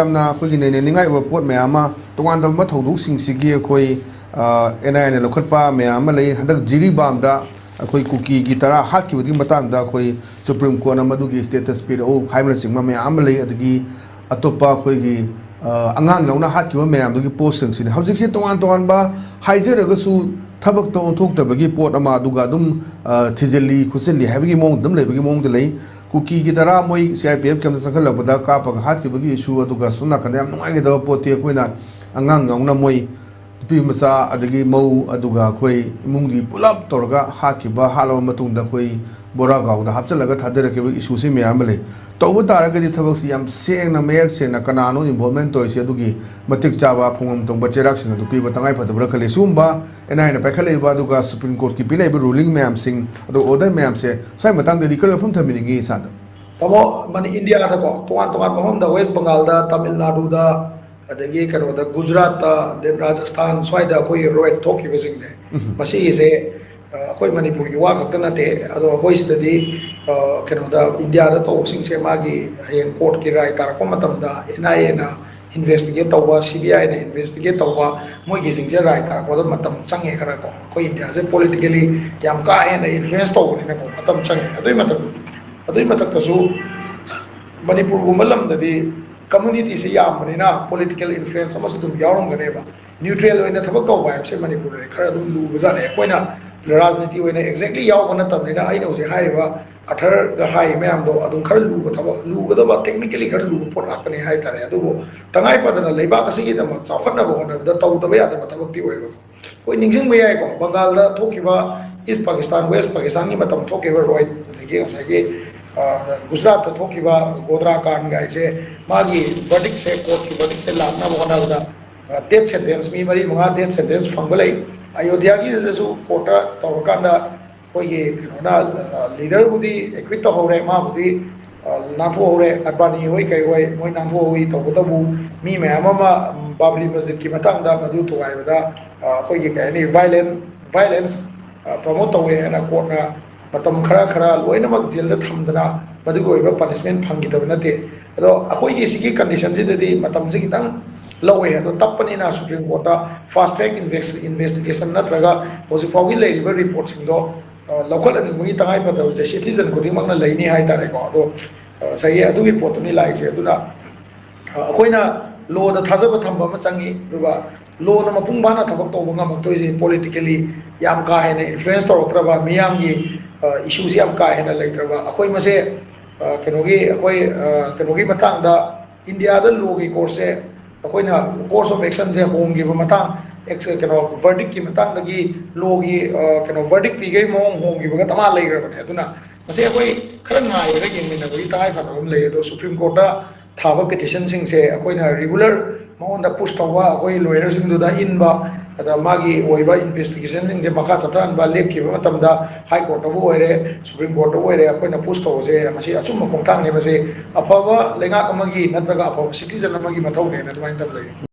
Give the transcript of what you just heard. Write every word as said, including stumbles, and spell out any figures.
ꯌꯥꯝꯅ ꯑꯩꯈꯣꯏꯒꯤ ꯅꯩꯅꯅꯤꯡꯉꯥꯏ ꯑꯣꯏꯕ ꯄꯣꯠ ꯃꯌꯥꯝ ꯑꯃ, ꯇꯣꯉꯥꯟ ꯇꯣꯉꯥꯟꯕ ꯊꯧꯗꯣꯛꯁꯤꯡꯁꯤꯒꯤ ꯑꯩꯈꯣꯏ ꯑꯦꯟ ꯑꯥꯏ ꯑꯦꯅ ꯂꯧꯈꯠꯄ ꯃꯌꯥꯝ ꯑꯃ ꯂꯩ꯫ ꯍꯟꯗꯛ ꯖꯤꯔꯤꯕꯥꯝꯗ ꯑꯩꯈꯣꯏ ꯀꯨꯀꯤꯒꯤ ꯇꯔꯥ ꯍꯥꯠꯈꯤꯕꯒꯤ ꯃꯇꯥꯡꯗ ꯑꯩꯈꯣꯏ ꯁꯨꯄ꯭ꯔꯤꯝ ꯀꯣꯔꯠꯅ ꯃꯗꯨꯒꯤ ꯁ꯭ꯇꯦꯇꯁ ꯄꯤꯔꯛꯎ ꯍꯥꯏꯕꯅꯆꯤꯡꯕ ꯃꯌꯥꯝ ꯑꯃ ꯂꯩ꯫ ꯑꯗꯒꯤ ꯑꯇꯣꯞꯄ ꯑꯩꯈꯣꯏꯒꯤ ꯑ, ꯑꯉꯥꯡ ꯌꯥꯎꯅ ꯍꯥꯠꯈꯤꯕ ꯃꯌꯥꯝꯗꯨꯒꯤ ꯄꯣꯁꯁꯤꯡꯁꯤꯅꯤ꯫ ꯍꯧꯖꯤꯛꯁꯦ ꯇꯣꯉꯥꯟ ꯇꯣꯉꯥꯟꯕ ꯍꯥꯏꯖꯔꯒꯁꯨ ꯊꯕꯛꯇ ꯑꯣꯟꯊꯣꯛꯇꯕꯒꯤ ꯄꯣꯠ ꯑꯃ, ꯑꯗꯨꯒ ꯑꯗꯨꯝ ꯑ, ꯊꯤꯖꯤꯜꯂꯤ ꯈꯣꯠꯆꯤꯜꯂꯤ ꯍꯥꯏꯕꯒꯤ ꯃꯑꯣꯡꯗ ꯑꯗꯨꯝ ꯂꯩꯕꯒꯤ ꯃꯑꯣꯡꯗ ꯂꯩ꯫ ꯀꯨꯀꯤꯒꯤ ꯇꯔꯥ ꯃꯣꯏ ꯁꯤ ꯑꯥꯔ ꯄꯤ ꯑꯦꯐ ꯀꯦꯝꯞꯇ ꯆꯪꯁꯤꯜꯂꯛꯄꯗ ꯀꯥꯞꯄꯒ ꯍꯥꯠꯈꯤꯕꯒꯤ ꯏꯁꯨ, ꯑꯗꯨꯒ ꯁꯣꯝ ꯅꯥꯀꯟꯗ ꯌꯥꯝ ꯅꯨꯡꯉꯥꯏꯒꯗꯕ ꯄꯣꯠꯇꯤ ꯑꯩꯈꯣꯏꯅ ꯑꯉꯥꯡ ꯌꯥꯎꯅ ꯃꯣꯏ ꯅꯨꯄꯤ ꯃꯆꯥ ꯑꯗꯒꯤ ꯃꯧ ꯑꯗꯨꯒ ꯑꯩꯈꯣꯏ ꯏꯃꯨꯡꯒꯤ ꯄꯨꯂꯞ ꯇꯧꯔꯒ ꯍꯥꯠꯈꯤꯕ, ꯍꯥꯠꯂꯕ ꯃꯇꯨꯡꯗ ꯑꯩꯈꯣꯏ ꯕꯣꯔꯥ ꯒꯥꯎꯗ ꯍꯥꯞꯆꯤꯜꯂꯒ ꯊꯥꯗꯔꯛꯈꯤꯕ ꯏꯁꯨꯁꯤ ꯃꯌꯥꯝ ꯑꯃ ꯂꯩ꯫ ꯇꯧꯕ ꯇꯥꯔꯒꯗꯤ ꯊꯕꯛꯁꯤ ꯌꯥꯝ ꯁꯦꯡꯅ ꯃꯌꯦꯛ ꯁꯦꯡꯅ ꯀꯅꯥꯅꯣ ꯏꯟꯚꯣꯜꯕꯃꯦꯟ ꯇꯧꯔꯤꯁꯦ ꯑꯗꯨꯒꯤ ꯃꯇꯤꯛ ꯆꯥꯕ ꯈꯣꯡꯐꯝ ꯊꯣꯡꯕ ꯆꯩꯔꯥꯛꯁꯤꯡ ꯑꯗꯨ ꯄꯤꯕ ꯇꯉꯥꯏ ꯐꯗꯕ꯭ꯔꯥ ꯈꯜꯂꯤ꯫ ꯁꯤꯒꯨꯝꯕ ꯑꯦꯟ ꯑꯥꯏ ꯑꯦꯅ ꯄꯥꯏꯈꯠꯂꯛꯏꯕ ꯑꯗꯨꯒ ꯁꯨꯄ꯭ꯔꯤꯝ ꯀꯣꯔꯠꯀꯤ ꯄꯤꯔꯛꯏꯕ ꯔꯨꯂꯤꯡ ꯃꯌꯥꯝꯁꯤꯡ ꯑꯗꯨꯒ ꯑꯣꯔꯗꯔ ꯃꯌꯥꯝꯁꯦ ꯁ꯭ꯋꯥꯏ ꯃꯇꯥꯡꯗꯗꯤ ꯀꯔꯤ ꯋꯥꯐꯝ ꯊꯝꯕꯤꯅꯤꯡꯉꯤ ꯏꯁꯥꯗ? ꯇꯥꯃꯣ, ꯃꯅꯤ-, ꯏꯟꯗꯤꯌꯥꯗꯀꯣ ꯇꯣꯉꯥꯟ ꯇꯣꯉꯥꯟꯕ ꯃꯐꯝꯗ, ꯋꯦꯁ ꯕꯪꯒꯥꯜꯗ, ꯇꯥꯃꯤꯜ ꯅꯥꯗꯨꯗ, ꯑꯗꯒꯤ ꯀꯩꯅꯣꯗ, ꯒꯨꯖꯔꯥꯠꯇ, then ꯔꯥꯖꯁꯊꯥꯟ ꯁ꯭ꯋꯥꯏꯗ ꯑꯩꯈꯣꯏꯒꯤ ꯔꯣꯏꯠ ꯊꯣꯛꯈꯤꯕꯁꯤꯡꯁꯦ, ꯎꯝ꯫ ꯃꯁꯤꯒꯤꯁꯦ, ꯑ, ꯑꯩꯈꯣꯏ ꯃꯅꯤꯄꯨꯔꯒꯤ ꯋꯥ ꯈꯛꯇ ꯅꯠꯇꯦ꯫ ꯑꯗꯣ ꯑꯩꯈꯣꯏ ꯁꯤꯗꯗꯤ, ꯑ, ꯀꯩꯅꯣꯗ, ꯏꯟꯗꯤꯌꯥꯗ ꯇꯧꯕꯁꯤꯡꯁꯦ ꯃꯥꯒꯤ ꯍꯌꯦꯡ ꯀꯣꯔꯠꯀꯤ ꯔꯥꯏ ꯇꯥꯔꯛꯄ ꯃꯇꯝꯗ ꯑꯦꯟ ꯑꯥꯏ ꯑꯦꯅ ꯏꯟꯚꯦꯁꯇꯤꯒꯦꯠ ꯇꯧꯕ, ꯁꯤ ꯕꯤ ꯑꯥꯏꯅ ꯏꯟꯚꯦꯁꯇꯤꯒꯦꯠ ꯇꯧꯕ, ꯃꯣꯏꯒꯤꯁꯤꯡꯁꯦ ꯔꯥꯏ ꯇꯥꯔꯛꯄꯗ ꯃꯇꯝ ꯆꯪꯉꯦ ꯈꯔ ꯀꯣ꯫ ꯑꯩꯈꯣꯏ ꯏꯟꯗꯤꯌꯥꯁꯦ ꯄꯣꯂꯤꯇꯤꯀꯦꯂꯤ ꯌꯥꯝ ꯀꯥ ꯍꯦꯟꯅ ꯏꯟꯐ꯭ꯂꯨꯌꯦꯟꯁ ꯇꯧꯕꯅꯤꯅꯀꯣ, ꯃꯇꯝ ꯆꯪꯉꯦ꯫ ꯑꯗꯨꯏ ꯃꯇꯝ, ꯑꯗꯨꯏ ꯃꯊꯛꯇꯁꯨ ꯃꯅꯤꯄꯨꯔꯒꯨꯝꯕ ꯂꯝꯗꯗꯤ ꯀꯝꯃꯨꯅꯤꯇꯤꯁꯦ ꯌꯥꯝꯕꯅꯤꯅ ꯄꯣꯂꯤꯇꯤꯀꯦꯜ ꯏꯟꯐ꯭ꯂꯨꯌꯦꯟꯁ ꯑꯃꯁꯨ ꯑꯗꯨꯝ ꯌꯥꯎꯔꯝꯒꯅꯦꯕ꯫ ꯅ꯭ꯌꯨꯇ꯭ꯔꯦꯜ ꯑꯣꯏꯅ ꯊꯕꯛ ꯇꯧꯕ ꯍꯥꯏꯕꯁꯦ ꯃꯅꯤꯄꯨꯔꯗꯗꯤ ꯈꯔ ꯑꯗꯨꯝ ꯂꯨꯕꯖꯥꯠꯅꯦ꯫ ꯑꯩꯈꯣꯏꯅ ꯔꯥꯖꯅꯤꯇꯤ ꯑꯣꯏꯅ ꯑꯦꯛꯖꯦꯛꯂꯤ ꯌꯥꯎꯕ ꯅꯠꯇꯕꯅꯤꯅ ꯑꯩꯅ ꯍꯧꯖꯤꯛ ꯍꯥꯏꯔꯤꯕ ꯑꯊꯔꯒ ꯍꯥꯏ ꯃꯌꯥꯝꯗꯣ ꯑꯗꯨꯝ ꯈꯔ ꯂꯨꯕ ꯊꯕꯛ, ꯂꯨꯒꯗꯕ, ꯇꯦꯛꯅꯤꯀꯦꯂꯤ ꯈꯔ ꯂꯨꯕ ꯄꯣꯠ ꯉꯥꯛꯇꯅꯦ ꯍꯥꯏꯇꯥꯔꯦ꯫ ꯑꯗꯨꯕꯨ ꯇꯉꯥꯏ ꯐꯗꯅ ꯂꯩꯕꯥꯛ ꯑꯁꯤꯒꯤꯗꯃꯛ ꯆꯥꯎꯈꯠꯅꯕ ꯍꯣꯠꯅꯕꯗ ꯇꯧꯗꯕ ꯌꯥꯗꯕ ꯊꯕꯛꯇꯤ ꯑꯣꯏꯕ꯫ ꯑꯩꯈꯣꯏ ꯅꯤꯡꯁꯤꯡꯕ ꯌꯥꯏꯀꯣ, ꯕꯪꯒꯥꯜꯗ ꯊꯣꯛꯈꯤꯕ ꯏꯁ ꯄꯥꯀꯤꯁꯇꯥꯟ, ꯋꯦꯁ ꯄꯥꯀꯤꯁꯇꯥꯟꯒꯤ ꯃꯇꯝ ꯊꯣꯛꯈꯤꯕ ꯔꯣꯏꯠ, ꯑꯗꯒꯤ ꯉꯁꯥꯏꯒꯤ, ꯑ, ꯒꯨꯖꯔꯥꯠꯇ ꯊꯣꯛꯈꯤꯕ ꯒꯣꯗ꯭ꯔꯥ ꯀꯥꯟꯒ ꯍꯥꯏꯁꯦ, ꯃꯥꯒꯤ ꯕꯔꯗꯤꯛꯁꯦ, ꯀꯣꯔꯠꯀꯤ ꯕꯔꯗꯤꯛꯁꯦ ꯂꯥꯛꯅꯕ ꯍꯣꯠꯅꯕꯗ, ꯑ, ꯗꯦꯠ ꯁꯦꯟꯇꯦꯟꯁ, ꯃꯤ ꯃꯔꯤ ꯃꯉꯥ ꯗꯦꯠ ꯁꯦꯟꯇꯦꯟꯁ ꯐꯪꯕ ꯂꯩ꯫ ꯑꯌꯣꯙ꯭ꯌꯥꯒꯤꯗꯁꯨ ꯀꯣꯔꯠꯇ ꯇꯧꯔꯀꯥꯟꯗ ꯑꯩꯈꯣꯏꯒꯤ ꯀꯩꯅꯣꯅ, ꯑ, ꯂꯤꯗꯔꯕꯨꯗꯤ ꯑꯦꯀ꯭ꯋꯤꯠ ꯇꯧꯍꯧꯔꯦ, ꯃꯥꯕꯨꯗꯤ, ꯑ, ꯅꯥꯟꯊꯣꯛꯍꯧꯔꯦ꯫ ꯑꯗꯕꯥꯅꯤ ꯍꯣꯏ ꯀꯩ ꯍꯣꯏ ꯃꯣꯏ ꯅꯥꯟꯊꯣꯛꯍꯧꯏ꯫ ꯇꯧꯕꯇꯕꯨ ꯃꯤ ꯃꯌꯥꯝ ꯑꯃ, ꯎꯝ, ꯕꯥꯕ꯭ꯔꯤ ꯃꯁꯖꯤꯗꯀꯤ ꯃꯇꯥꯡꯗ ꯃꯗꯨ ꯊꯨꯒꯥꯏꯕꯗ, ꯑ, ꯑꯩꯈꯣꯏꯒꯤ ꯀꯩ ꯍꯥꯏꯅꯤ, ꯚꯥꯏꯂꯦꯟ-, ꯚꯥꯏꯂꯦꯟꯁ, ꯑ, ꯄ꯭ꯔꯣꯃꯣꯠ ꯇꯧꯋꯦ ꯍꯥꯏꯅ ꯀꯣꯔꯠꯅ ꯃꯇꯝ ꯈꯔ ꯈꯔ ꯂꯣꯏꯅꯃꯛ ꯖꯦꯜꯗ ꯊꯝꯗꯅ ꯃꯗꯨꯒꯤ ꯑꯣꯏꯕ ꯄꯅꯤꯁꯃꯦꯟ ꯐꯪꯈꯤꯗꯕ ꯅꯠꯇꯦ꯫ ꯑꯗꯣ ꯑꯩꯈꯣꯏꯒꯤ ꯁꯤꯒꯤ ꯀꯟꯗꯤꯁꯟꯁꯤꯗꯗꯤ ꯃꯇꯝꯁꯦ ꯈꯤꯇꯪ ꯂꯧꯋꯦ꯫ ꯑꯗꯣ ꯇꯞꯄꯅꯤꯅ ꯁꯨꯄ꯭ꯔꯤꯝ ꯀꯣꯔꯠꯇ ꯐꯥꯁ ꯇ꯭ꯔꯦꯛ ꯏꯟꯚꯦꯁꯇꯤꯒꯦꯁꯟ ꯅꯠꯇ꯭ꯔꯒ ꯍꯧꯖꯤꯛ ꯐꯥꯎꯒꯤ ꯂꯩꯔꯤꯕ ꯔꯤꯄꯣꯔꯠꯁꯤꯡꯗꯣ ꯂꯧꯈꯠꯍꯟꯅꯤꯡꯕꯒꯤ ꯇꯉꯥꯏ ꯐꯗꯕꯁꯦ ꯁꯤꯇꯤꯖꯟ ꯈꯨꯗꯤꯡꯃꯛꯅ ꯂꯩꯅꯤ ꯍꯥꯏꯇꯥꯔꯦꯀꯣ꯫ ꯑꯗꯣ ꯉꯁꯥꯏꯒꯤ ꯑꯗꯨꯒꯤ ꯄꯣꯠꯇꯨꯅꯤ ꯂꯥꯛꯏꯁꯦ꯫ ꯑꯗꯨꯅ ꯑꯩꯈꯣꯏꯅ ꯂꯣꯗ ꯊꯥꯖꯕ ꯊꯝꯕ ꯑꯃ ꯆꯪꯉꯤ꯫ ꯑꯗꯨꯒ ꯂꯣꯅ ꯃꯄꯨꯡ ꯐꯥꯅ ꯊꯕꯛ ꯇꯧꯕ ꯉꯝꯃꯛꯇꯣꯏꯁꯦ ꯄꯣꯂꯤꯇꯤꯀꯦꯜꯂꯤ ꯌꯥꯝ ꯀꯥ ꯍꯦꯟꯅ ꯏꯟꯐ꯭ꯂꯨꯌꯦꯟꯁ ꯇꯧꯔꯛꯇ꯭ꯔꯕ, ꯃꯤꯌꯥꯝꯒꯤ ꯏꯁꯨꯁꯤ ꯌꯥꯝ ꯀꯥ ꯍꯦꯟꯅ ꯂꯩꯇ꯭ꯔꯕ, ꯑꯩꯈꯣꯏ ꯃꯁꯦ ꯀꯩꯅꯣꯒꯤ ꯑꯩꯈꯣꯏ ꯀꯩꯅꯣꯒꯤ ꯃꯇꯥꯡꯗ ꯏꯟꯗꯤꯌꯥꯗ ꯂꯣꯒꯤ ꯀꯣꯔꯁꯁꯦ ꯑꯩꯈꯣꯏꯅ ꯀꯣꯔꯁ ꯑꯣꯐ ꯑꯦꯛꯁꯟꯁꯦ ꯍꯣꯡꯈꯤꯕ ꯃꯇꯥꯡ, ꯀꯩꯅꯣ ꯚꯔꯗꯤꯛꯀꯤ ꯃꯇꯥꯡꯗꯒꯤ ꯂꯣꯒꯤ ꯀꯩꯅꯣ ꯚꯔꯗꯤꯛ ꯄꯤꯈꯩ ꯃꯑꯣꯡ ꯍꯣꯡꯈꯤꯕꯒ ꯗꯃꯥ ꯂꯩꯈ꯭ꯔꯕꯅꯦ꯫ ꯑꯗꯨꯅ ꯃꯁꯤ ꯑꯩꯈꯣꯏ ꯈꯔ ꯉꯥꯏꯔꯒ ꯌꯦꯡꯃꯤꯟꯅꯕꯒꯤ ꯇꯉꯥꯏ ꯐꯗꯕ ꯑꯃ ꯂꯩ꯫ ꯑꯗꯣ ꯁꯨꯄ꯭ꯔꯤꯝ ꯀꯣꯔꯠꯇ ꯊꯥꯕ ꯄꯤꯇꯤꯁꯟꯁꯤꯡꯁꯦ ꯑꯩꯈꯣꯏꯅ ꯔꯤꯒꯨꯂꯔ ꯃꯉꯣꯟꯗ ꯄꯨꯁ ꯇꯧꯕ, ꯑꯩꯈꯣꯏ ꯂꯣꯌꯔꯁꯤꯡꯗꯨꯗ ꯏꯟꯕ, ꯑꯗ ꯃꯥꯒꯤ ꯑꯣꯏꯕ ꯏꯟꯚꯦꯁꯇꯤꯒꯦꯁꯟꯁꯤꯡꯁꯦ ꯃꯈꯥ ꯆꯠꯊꯍꯟꯕ, ꯂꯦꯞꯈꯤꯕ ꯃꯇꯝꯗ ꯍꯥꯏ ꯀꯣꯔꯠꯇꯕꯨ ꯑꯣꯏꯔꯦ, ꯁꯨꯄ꯭ꯔꯤꯝ ꯀꯣꯔꯠꯇꯕꯨ ꯑꯣꯏꯔꯦ, ꯑꯩꯈꯣꯏꯅ ꯄꯨꯁ ꯇꯧꯕꯁꯦ ꯃꯁꯤ ꯑꯆꯨꯝꯕ ꯈꯣꯡꯊꯥꯡꯅꯦ꯫ ꯃꯁꯤ ꯑꯐꯕ ꯂꯩꯉꯥꯛ ꯑꯃꯒꯤ ꯅꯠꯇ꯭ꯔꯒ ꯑꯐꯕ ꯁꯤꯇꯤꯖꯟ ꯑꯃꯒꯤ ꯃꯊꯧꯅꯦꯅ ꯑꯗꯨꯃꯥꯏꯅ ꯊꯝꯖꯒꯦ꯫